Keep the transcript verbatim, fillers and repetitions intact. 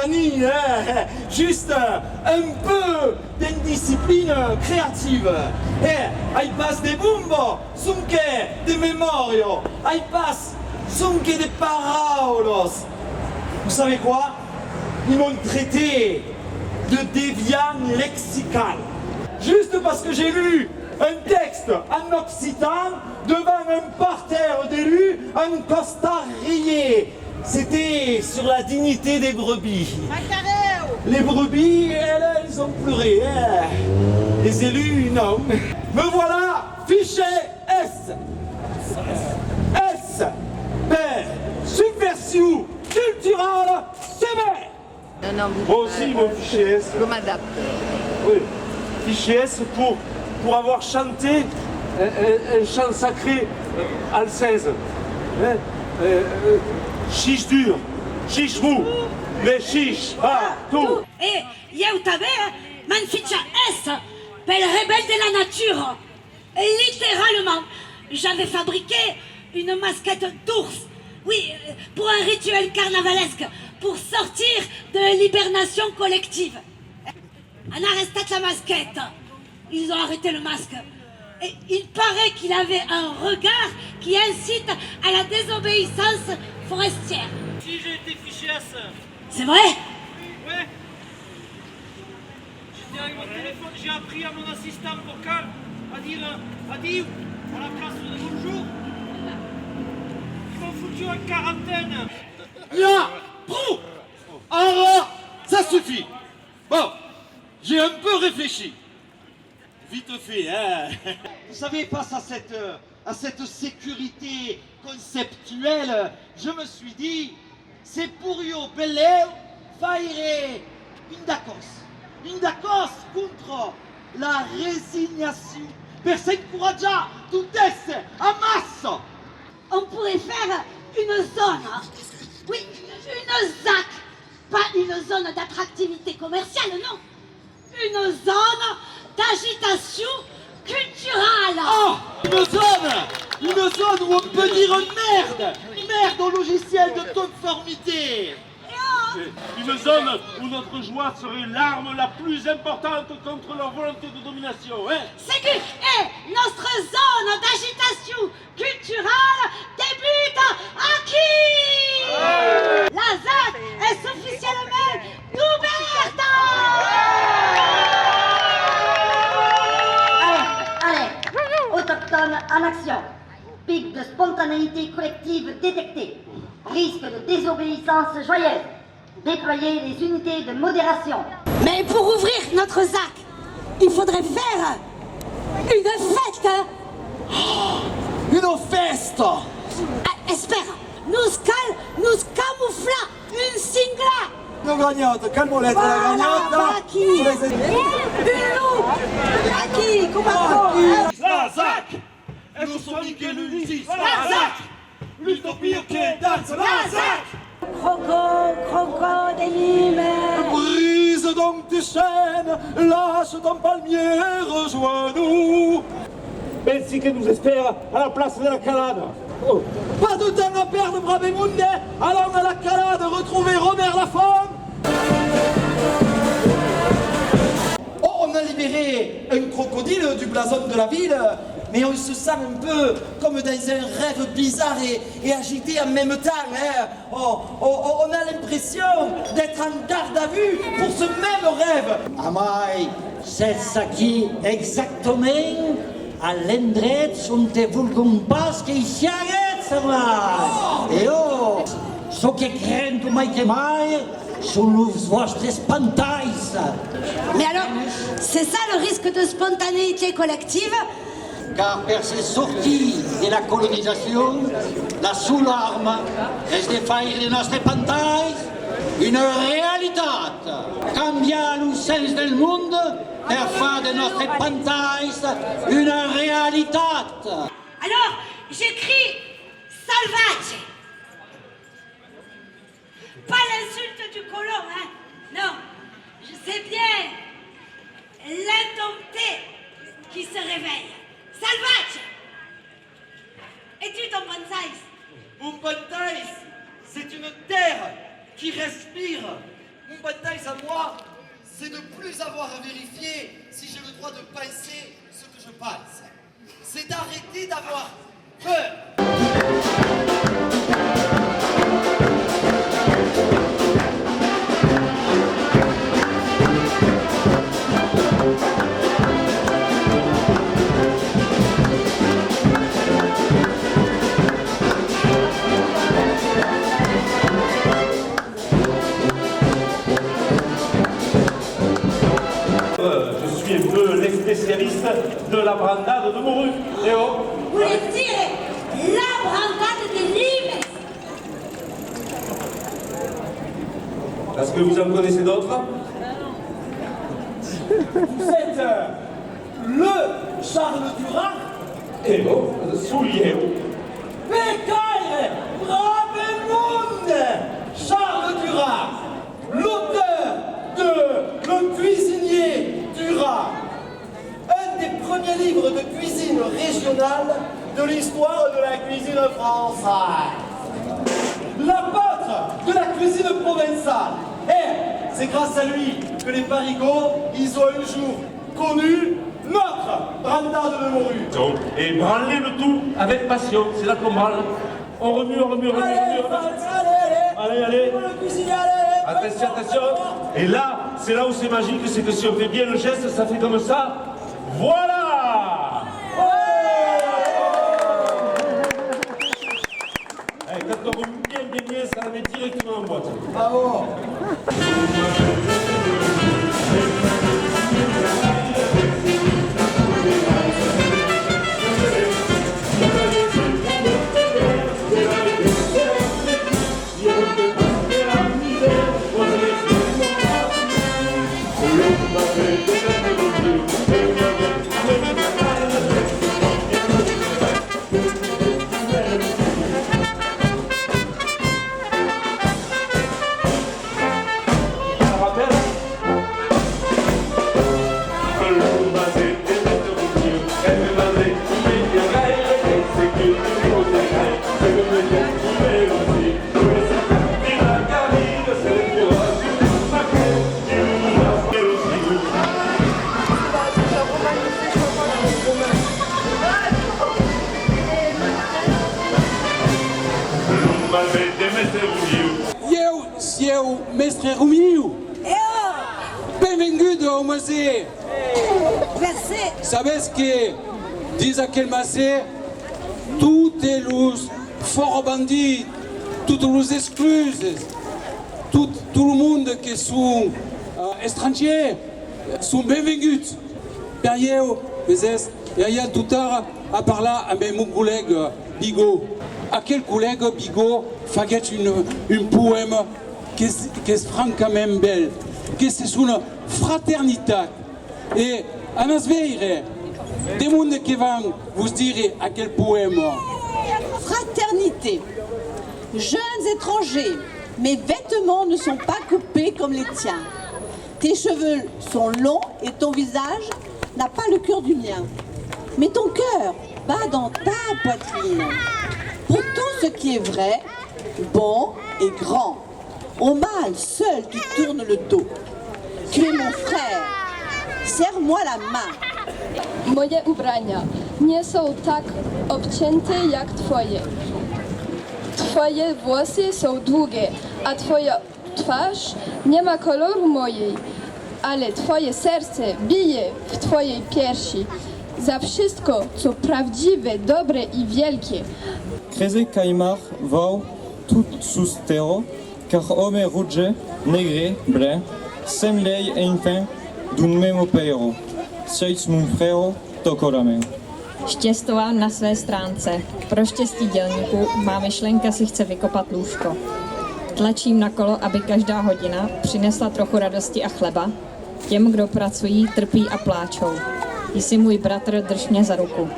Ni, eh, juste un peu d'indisciplina creativa. Eh, ai pas de bomba, sonque de memòria. Ai pas sonque de paraulas. Vous savez quoi? Ils m'ont traité de déviant lexical. Juste parce que j'ai lu un texte en occitan devant un parterre d'élus en Costa Rica. C'était sur la dignité des brebis. Macareu! Les brebis, elles, elles ont pleuré, hein. Les élus, non. Me voilà, fiche S. S per subversion culturale sévère. Non, non, vous... Moi aussi, mon fichier S. Je m'adapte. Oui. Fichier S pour, pour avoir chanté un, un, un chant sacré, euh, alcèse. Hein? Euh, euh, chiche dur, chiche mou, mais chiche, ah, tout. E ieu tanben, eh, m'an ficha S pel rebèl de la natura. Et littéralement, j'avais fabriqué une masquette d'ours. Oui, euh, pour un rituel carnavalesque, pour sortir de l'hibernation collective. On a arrêté la masquette. Ils ont arrêté le masque. Et il paraît qu'il avait un regard qui incite à la désobéissance forestière. Si j'ai été fiché à ça. C'est vrai ? Ouais. J'étais avec mon téléphone, j'ai appris à mon assistant vocal à dire, euh, adieu à la place de bonjour. Ils m'ont foutu en quarantaine. Là, prou. Alors, ça suffit. Bon, j'ai un peu réfléchi. Vite fait, hein. Vous savez, face à cette, euh, à cette sécurité conceptuelle, je me suis dit, se poiriá benlèu faire un dacòs, un dacòs contra la resignacion, per s'encoratjar totes amassa. On pourrait faire une zone, oui, une ZAC, pas une zone d'attractivité commerciale, non. Une zone d'agitation culturelle. Ah, une zone, une zone où on peut dire merde, merde au logiciel de conformité. Une zone où notre joie serait l'arme la plus importante contre leur volonté de domination, hein ? Segur, e nòstra zòna d'agitacion culturale debute aquí! La ZAC es oficialament dubèrta! Allez, allez, autochtones en action. Pic de spontanéité collective détecté. Risque de désobéissance joyeuse. Déployez les unités de modération. Mais pour ouvrir notre ZAC, il faudrait faire une fête. Una fèsta! Ah, espèra, nos cal nos camuflar, un singlar. Una granhòta, calma-la, la granhòta. Aquí. Un lop. Aquí, coma aquò. La ZAC! Nous sommes que l'UNSIS, la ZAC! L'utopie que danse, la ZAC! Croco, croco de Nîmes. Brise donc tes chaînes, lâche ton palmier, rejoins-nous. Pensi que nos espèra a la plaça de la Calada. Oh. Pas de temps à perdre, brave monde, allons à la Calada retrouver Robert Lafont. Oh, on a libéré un crocodile du blason de la ville, mais on se sent un peu comme dans un rêve bizarre et, et agité en même temps, hein. Oh, oh, oh, on a l'impression d'être en garde à vue pour ce même rêve. Amai, sètz aquí exactament a l'endrech onte volguem pas que i siaguetz, amai. E ò, çò que crendo mai que mai son los vòstres pantais. Mais alors, c'est ça le risque de spontanéité collective ? Car per se sortir de la colonizacion, la sola arma es de faire de nòstres pantais una realitat. Cambiar lo sens del monde per far de nòstres pantais una realitat. Alors, j'écris salvatge. Pas l'insulte du colon, hein. Non, je sais bien. L'indompté qui se réveille. Salvatge ! Et tu, ton pantais ? Mon pantais, c'est une terre qui respire. Mon À moi, c'est de plus avoir à vérifier si j'ai le droit de pincer ce que je pince. C'est d'arrêter d'avoir peur. Euh, je suis un peu l'espécialiste de la brandade de morue. Et oh. Voulez dire la brandade de Nîmes. Est-ce que vous en connaissez d'autres ? Vous êtes, euh, le Charles Durat ? E bon, soi ieu. Pecaire, brave monde ! Charles Durat, l'auteur de Le cuisinier Durat, un des premiers livres de cuisine régionale de l'histoire de la cuisine française. L'apôtre de la cuisine provençale. Et c'est grâce à lui que les Parigots, ils ont un jour connu notre brandade de morue. Donc, et branlez le tout avec passion, c'est là qu'on branle. On remue, on remue, on remue, on remue. Allez, allez, allez. Allez, allez. Attention, attention. Et là, c'est là où c'est magique, c'est que si on fait bien le geste, ça fait comme ça. Voilà. Eh, quand on remue bien, bien, bien, ça la met directement en boîte. Ah bon ? Ieu sieu Mèstre Romiu. Eò! Benvengut au Masset! Mercé! Sabes que dins aquel Masset, totes los fòrts bandits, totes los excluses, tot, tot lo monde que son, eh, estrangièrs, son benvenguts. Per ieu, veses, e ai anat totara a parlar amb mon collèga Bigot. Aquel collèga Bigot faguèt un, un poèma qu'es, qu'es francament bèl, que se sona Fraternitat. E anatz veire, de monde que van vos dire aquel poèma. Fraternité. Jeunes étrangers, mes vêtements ne sont pas coupés comme les tiens. Tes cheveux sont longs et ton visage n'a pas le cœur du mien. Mais ton cœur bat dans ta poitrine. Pour tout ce qui est vrai, bon et grand. Au mal seul tu tournes le dos. Tu es mon frère. Serre-moi la main. Moje ubrania nie są tak obcięte jak twoje. Twoje włosy są długie, a twoja twarz nie ma koloru mojej, ale twoje serce bije w twojej piersi. Za wszystko, co prawdziwe, dobre i wielkie. Crese qu'aimar vau tot sus tèrra, car òme roge, negre, blanc, sèm lei enfants d'un mème paire. Siatz mon frère, tòca la man. Štěstová na své stránce. Pro štěstí dělníků má myšlenka si chce vykopat lůžko. Tlačím na kolo, aby každá hodina přinesla trochu radosti a chleba. Těm, kdo pracují, trpí a pláčou. Jsi můj bratr, drž mě za ruku.